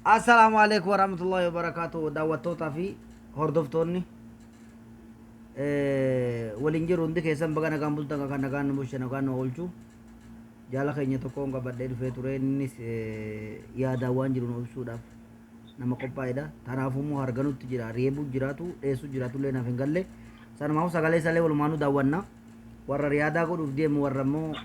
Assalaamu alaikum warahmatullahi wabarakaatuh daawwattootaa fi hordoftoonni waliin jiru hundi keessan baga nagaan bultan kan nagaan nu bulche nagaan nu oolchu jaala keenya tokkoon qabadhee dhufee ture innis yaadaan waan jiru nu ibsuudhaaf nama qophaa'edha tanaafuu immoo harganutti jira reebuu jiraatu dheessuu jiraatu illee naaf hin galle sanumaafuu sagalee isalee walumaanuu daawwanna warra riyaadaa godhuuf deemu warra immoo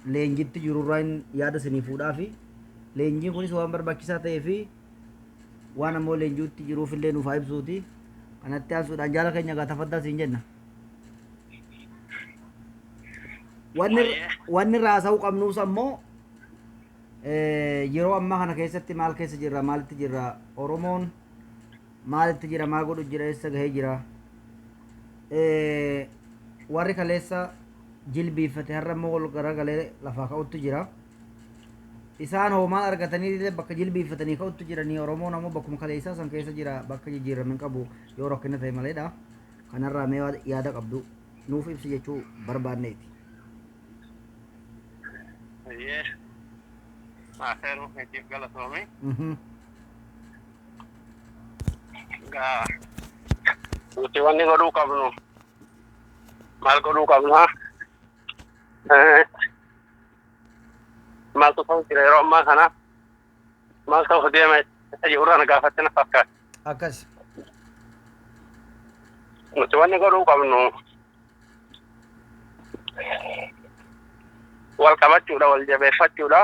leenjitti jirurraa yaada isinii fuudhaafi Leenjiin kunis waan barbaachisaa ta'ee fi waan ammoo leenji'utti jiruuf illee nuuf haa ibsuuti. Kanatti aansuudhaan jaala keenya egaa tafaddal siin jenna. Wanni wanni irraa haasa'uu qabnuus ammoo yeroo ammaa kana keessatti maal keessa jirra maalitti jirra Oromoon maalitti jira maal godhu jira eessa gahee jira warri kaleessa jilbiiffate har'a immoo wal garagalee lafaa ka'utti jira. Isaan hoo maal argatanii illee bakka jilbiiffatanii ka'utti jiranii Oromoon ammoo bakkuma kaleessaa san keessa jira bakka jijjiirame hin qabu yoo rakkina ta'e maleedha. Kanarraa mee yaada qabdu nuuf ibsi jechuu barbaanneeti. Hayyee. Afeeruu keetiif galatoomi. Egaa nuti wanni godhuu qabnu maal godhuu qabna? Maaltu ta'u jira yeroo ammaa kana maal ta'uuf deema isa jedhurraa na gaafatte na fakkaata. Akkas. Nuti wanni godhuu qabnu wal qabachuudha, wal jabeeffachuudha.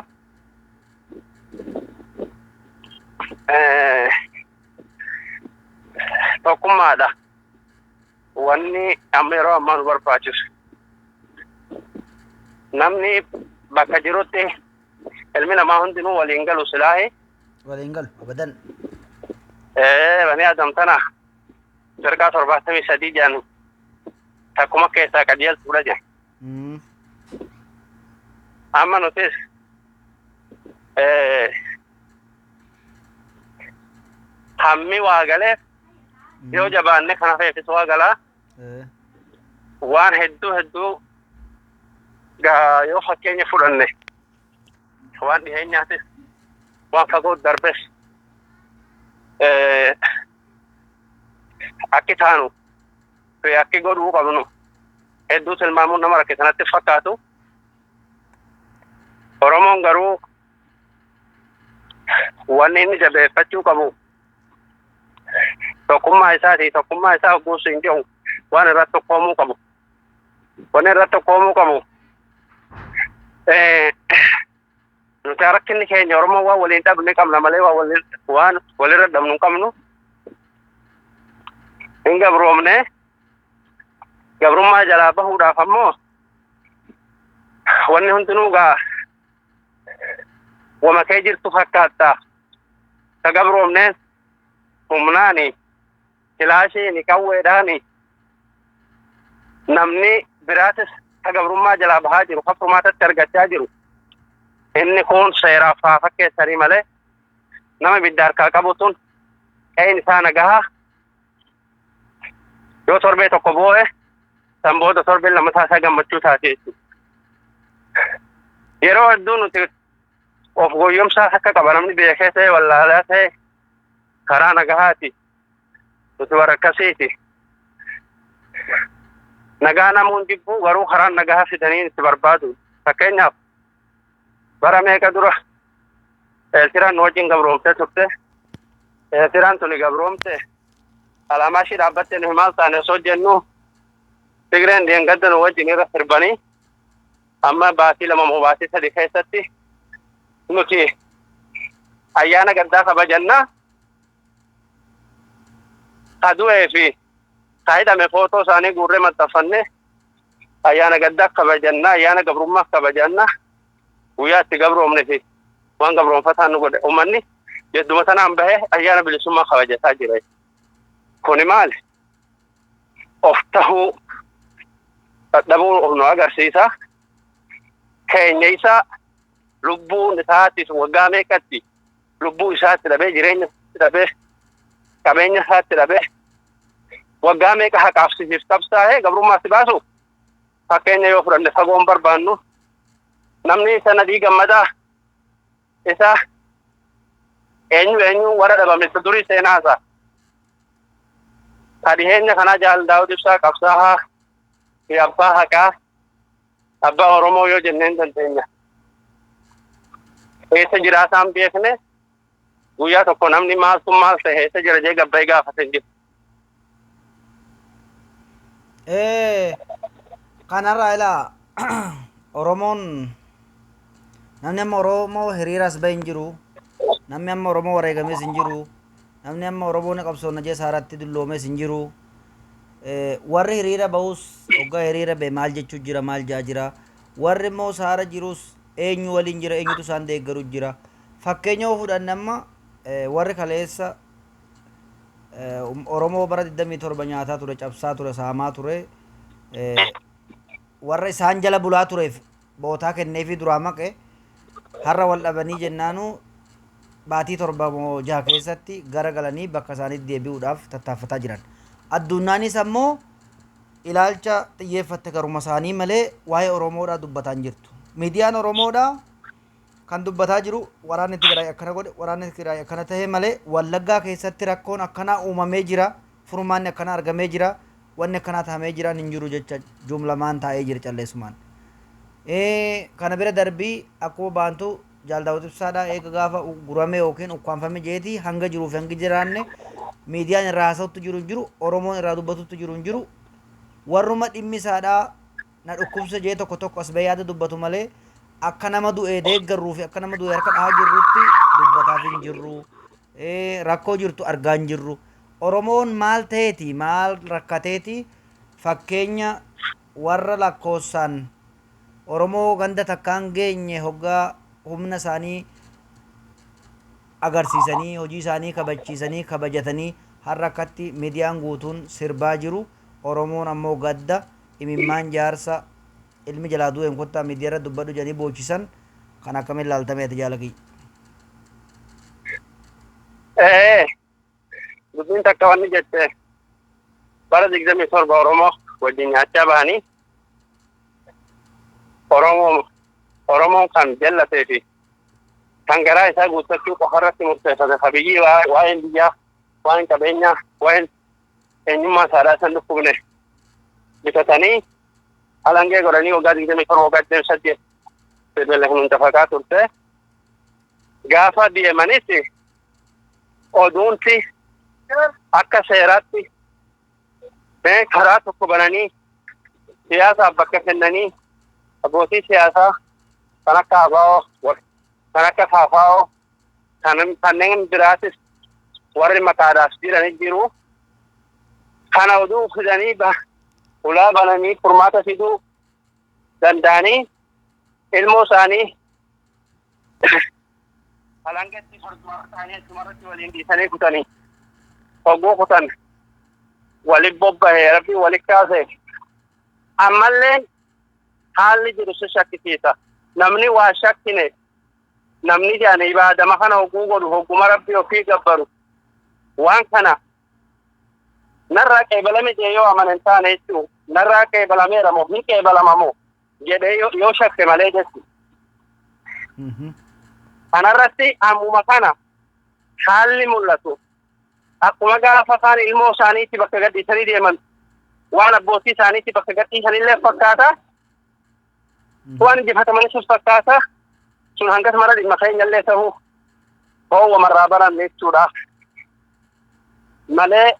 Tokkummaadha. Wanni amma yeroo ammaa nu barbaachisu namni bakka jirutti ilmi namaa hundinuu waliin galu silaahi. Waliin galu abadan. Bani Adam tana firqaa 73 jedhan takkuma keessaa qajeeltuudha jedhan. Amma nutis hammi waa galeef yoo jabaanne kan hafeefis waa galaa. Waan hedduu hedduu gaa yoo fakkeenya fudhanne waan dhiheenyaatis waan fagoo darbes akki taanu fi akki godhuu qabnu hedduu tilmaamuun nama rakkisa natti fakkaatu. Oromoon garuu wanni inni jabeeffachuu qabu tokkummaa isaati. Tokkummaa isaa hogguu siin jedhu waan irratti tokkoomuu qabu. Wanni irratti tokkoomuu qabu nuti rakkinni keenya Oromoo waan waliin dhabne qabna malee waan walirra dhabnu hin qabnu. Hin gabroomne gabrummaa jalaa bahuudhaaf ammoo wanni hundinuu gaa wama kee jirtu fakkaatta. Ka gabroomneen humnaani, kilaashiini, qawweedhaani namni biraatis ka gabrummaa jalaa bahaa jiru, ka furmaatatti argachaa jiru. Inni kun seeraaf haa fakkeessanii malee nama ibidda harkaa qabu tun qe'een isaa nagahaa yoo torbee tokko boo'e san booda torbeen lammataa isaa gammachuu taate jechuudha. Yeroo hedduu nuti of goyyomsaas akka qaba namni beekee ta'e wallaalaa ta'e karaa nagahaati. Nuti warra akkasiiti. Nagaa namuun jibbuu garuu karaa nagahaa fidanii itti barbaadu. Fakkeenyaaf bara meeqa dura Eertiraan nu wajjin gabroomtee turte. Eertiraan tuni gabroomte. Alaamaa ishii dhaabbattee nuyi maal taane osoo jennu Tigreen deengadda nu wajjin irra sirbanii amma baatii 2 moo baatii 3 keessatti nuti ayyaana gaddaa kabajanna. Ka du'ee fi ka hidhame footoo isaanii guurree maxxanfanne ayyaana gaddaa kabajanna, ayyaana gabrummaa kabajanna. Guyyaa itti gabroomne fi waan gabroomfataan nu godhe uummanni jedduma sanaan bahee ayyaana bilisummaa kabajataa jira. Kuni maali? Of tahuu dadhabuu of nu agarsiisa. Keenya isaa lubbuun isaatis waggaa meeqatti lubbuu isaatti dhabee jireenya isaatti dhabee qabeenya isaatti dhabee waggaa meeqa haqaaf siif qabsaa'ee gabrummaa si baasu fakkeenya yoo fudhanne fagoon barbaannu namni isa Nadhii Gammadaa isa Eenyu eenyu warra dhabame isa durii seenaa isaa. Ka dhiheenya kanaa Jaal Daawud Ibsaa qabsaa'aa fi abbaa haqaa, abbaa Oromoo yoo jenneen dandeenya. Eessa jiraataan beekne, guyyaa tokko namni maaltu maal ta'e, eessa jira jee gabbaa'ee gaafate hin jiru. Kanarraa ilaa, Oromoon, namni amma Oromoo hiriiraas bahe hin jiru. Namni amma Oromoo wareegamees hin jiru. Namni amma Oromoon qabsoonna jee saaratti dulloomees hin jiru. Warri hiriira bahus hoggaa hiriira bahe maal jechuu jira, maal jaa jira? Warri immoo saara jirus eenyu waliin jira, eenyutu isaan deeggaru jira? Fakkeenya yoo fudhanne, amma warri kaleessa Oromoo bara 27 nyaataa ture, cabsaa ture, saamaa ture, warra isaan jala bulaa tureef bootaa kenneefii duraa maqe, har'a wal dhabanii jennaanu baatii 7 moo 6 keessatti gara galanii bakka isaaniitti deebi'uudhaaf tattaaffataa jiran. Addunyaanis ammoo ilaalcha xiyyeeffatte garuma isaanii malee waa'ee Oromoodhaa dubbataa hin jirtu. Miidiyaan Oromoodhaa kan dubbataa jiru waraanni Tigraay akkana godhe, waraanni Tigraay akkana ta'e malee Wallaggaa keessatti rakkoon akkanaa uumamee jira, furmaanni akkanaa argamee jira, wanni akkanaa tahamee jira hin jiru jecha jumlamaan taa'ee jira calleessumaan. Kana bira darbii, akkuma baantu Jaal Daawud Ibsaadhaa eega gaafa gurame yookiin ukkaanfame jeeti hanga jiruuf hangi jiraanne miidiyaan irraa haasa'utti jiru hin jiru, Oromoon irraa dubbatutti jiru hin jiru. Warruma dhimmi isaadhaa na dhukkubsa jee tokko tokko as bahee yaada dubbatu malee akka nama du'ee deeggarruu fi akka nama du'ee harka dhahaa jirrutti dubbataaf hin jirru. Rakkoo jirtu argaa hin jirru. Oromoon maal ta'eeti, maal rakkateeti, fakkeenya warra lakkoofsaan Oromoo ganda takkaan geenye hoggaa humna isaanii agarsiisanii, hojii isaanii kabachiisanii, kabajatanii, har'a akkatti miidiyaan guutuun sirbaa jiru, Oromoon ammoo gadda imimmaan jaarsa ilmi jalaa du'een kottaa miidiyaa irra dubbadhu jedhanii boochisan kan akkamiin laaltamee ati, jaala kiyya? Dubbiin takka wanni jette, bara 27 Oromoo wajjin nyaachaa bahanii Oromoon kan jallatee fi kan garaa isaa guuttachuu qofa irratti murteeffate, ka biyyi waa'een biyyaa, waa'een qabeenyaa, waa'een eenyummaa isaadhaa san dhukkubne bitatanii alangee godhanii waggaa 27, waggaa 28 beela hunda faqaa turte. Gaafa deemanis oduunti akka seeraatti karaa tokko bananii siyaasaaf bakka kennanii, abbootii siyaasaa kan akka ABO, kan akka KFO, kan kanneen biraatis warri maqaadhaaf jiranii jiru. Kana oduu fidanii ulaa bananii furmaata fiduu danda'anii ilmoo isaanii alangatti farduma isaanii achumarratti waliin dhiisanii kutanii, hogguu kutan walit bobbahee rabbii walit kaase. Ammallee haalli jiru si shakkisiisa. Namni waa shakkine, namni jedhan ibaadama kana hogguu godhu, hogguma rabbii ofii gabbaru, waan kana narraa qeebalame jee yoo amane hin taane jechuu, narraa qeebalameera moo hin qeebalama moo jedhee yoo shakke malee jechu. Kanarratti ammuma kana haalli mul'atu akkuma gaafa isaan ilmoo isaaniitti bakka gadhiisanii deeman, waan abbootii isaaniitti bakka gadhiisanillee fakkaata, waan injifatamanis fakkaata. Sun hangas mara dhimma keenyallee ta'uu hoowwa marraa baranne jechuudha malee,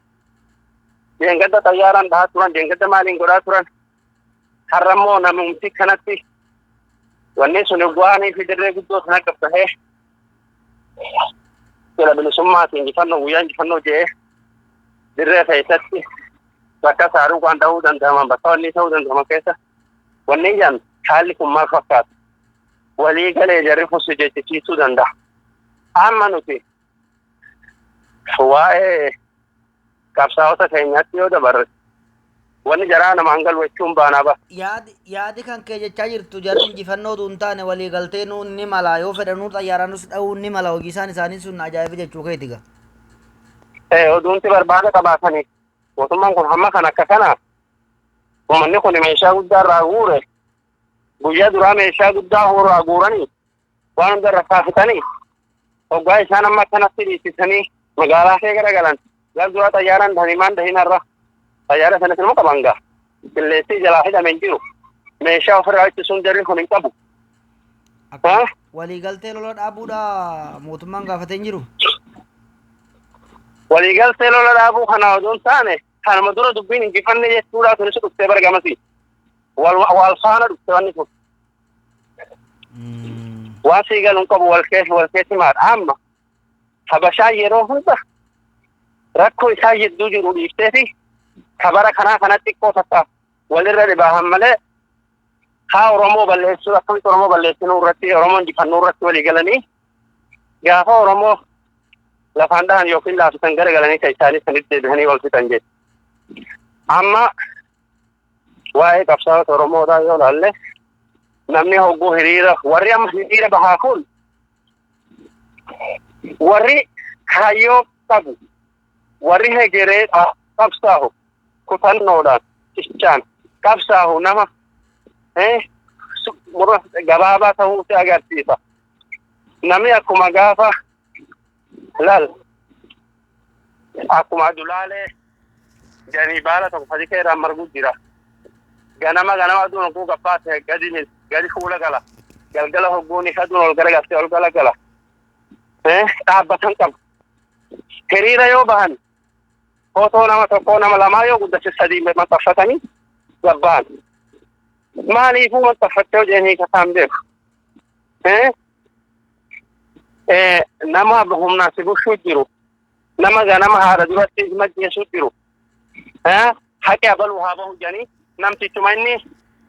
deengadda xayyaaraan dhahaa turan, deengadda maaliin godhaa turan, har'ammoo namumti kanatti wanni sun waanii fi dirree guddoo sana qabbahee jala bilisummaatiin injifannoo, guyyaa injifannoo jedhee dirree keessatti bakka saaruu waan ta'uu danda'aman, bakka wanni ta'uu danda'aman keessa wanni ijaan haalli kun maal fakkaata, walii galee jarri kun si jechisiisuu danda'a. Amma nuti waa'ee qabsaa'ota keenyaatti yoo dabarre, wanni jaraa namaan galu jechuun baanaa ba. Yaadi kan kee jechaa jirtu, jarri injifannoo hin taane walii galtee nuun ni mala, yoo fedhanuu xayyaaraanus dha'uun ni mala, hojii isaan isaanii sun ajaa'iba jechuu keeti ga. Oduunti barbaada qabaatanii mootummaan kun hamma kan akka kana uummanni kun meeshaa guddaa irraa guure, guyyaa duraa meeshaa guddaa irraa guuranii waan hunda irra kaafitanii Hoggaa isaan amma akkanatti dhiisisanii magaalaa kee garagalan gaaf duraa xayyaaraan dhahanii maan dhahin har'a xayyaara sanas immoo qaban gaa. Qilleensi jalaa hidhame hin jiru. Meeshaa ofirraa ittisuun jarri kun hin qabu. Akka waliigaltee lola dhaabuudha mootummaan gaafatee hin jiru. Waliigaltee lola dhaabuu kana odoo hin taane kanuma dura dubbiin injifanne jechuudha tunis dhuftee bargamasi. Wal wal faana dhufte wanni kun. Waan sii galu hin qabu wal keessa wal keessi maadha amma. Habashaa yeroo hunda rakkoo isaa jidduu jiru dhiiftee fi kabara kanaa kanatti xiqqoo takka walirra dhibaahan malee haa Oromoo balleessuu akkamitti Oromoo balleessinuu irratti Oromoo injifannuu irratti walii galanii gaafa Oromoo lafaan dhahan yookiin laafisan gara galanii kan isaanii sanitti deebisanii wal fixan jechuudha. Amma waa'ee qabsaa'ota Oromoodhaa yoo ilaalle namni hogguu hiriira warri amma hiriira bahaa kun warri kaayyoo qabu warri hegeree qabsaa'u kutannoodhaan cichaan qabsaa'u nama gabaabaa ta'uu si agarsiisa. Namni akkuma gaafa laal akkuma adulaalee jedhanii baala tokko sadi keeraan margu jira. Ganama ganama aduun hogguu gabbaate gadi gadi fuula gala. Galgala hogguun isa aduun ol garagaltee ol gala gala. Dhaabbatan qabu. Hiriira yoo bahan footoo nama tokkoo nama lamaa yoo guddate sadii maxxanfatanii gabba'an. Maaliifuu maxxanfattee hojii kasaan beeku. Nama humnaan si bulchuu jiru. Nama ganama haadha duratti majjeesuu jiru. Haqi abaluu haa bahu jedhanii namtichuma inni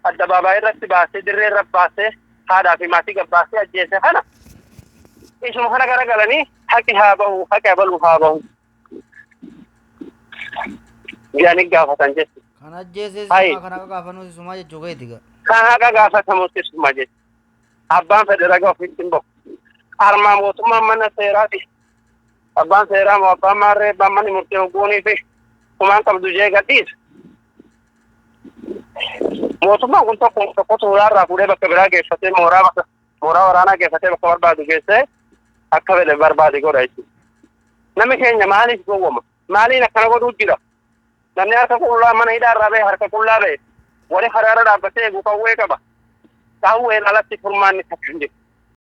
addabaabaayii irratti baasee dirree irra baasee haadhaa fi maatii gabbaasee ajjeese kana isuma kana garagalanii haqi haa bahu haqi abaluu haa bahu jedhanii gaafatan jechuudha. Kan ajjeese sumaa kan haqa gaafannu sumaa jechuu keeti gaa. Kan haqa gaafatamutti suma jechuudha. Abbaan fedhe raga ofiitti hin bahu. Armaa mootummaan mana seeraati. Abbaan seeraa moo abbaan maarree abbaan manni murtee hogguunii fi kumaan qabdu jee gadhiisa. Mootummaan kun tokko tokkotu ulaarraa fuudhee bakka biraa geeffatee mooraa bakka mooraa waraanaa geeffatee bakka barbaadu geessee akka fedhe barbaade godha jechuudha. Namni keenya maaliif gowwoma? Maaliin akkana godhuu jira? Namni harka qullaa mana hidhaa irraa ba'e harka qullaa ba'e warri karaarra dhaabbatee eegu qawwee qaba. Qawween alatti furmaanni takka hin jiru.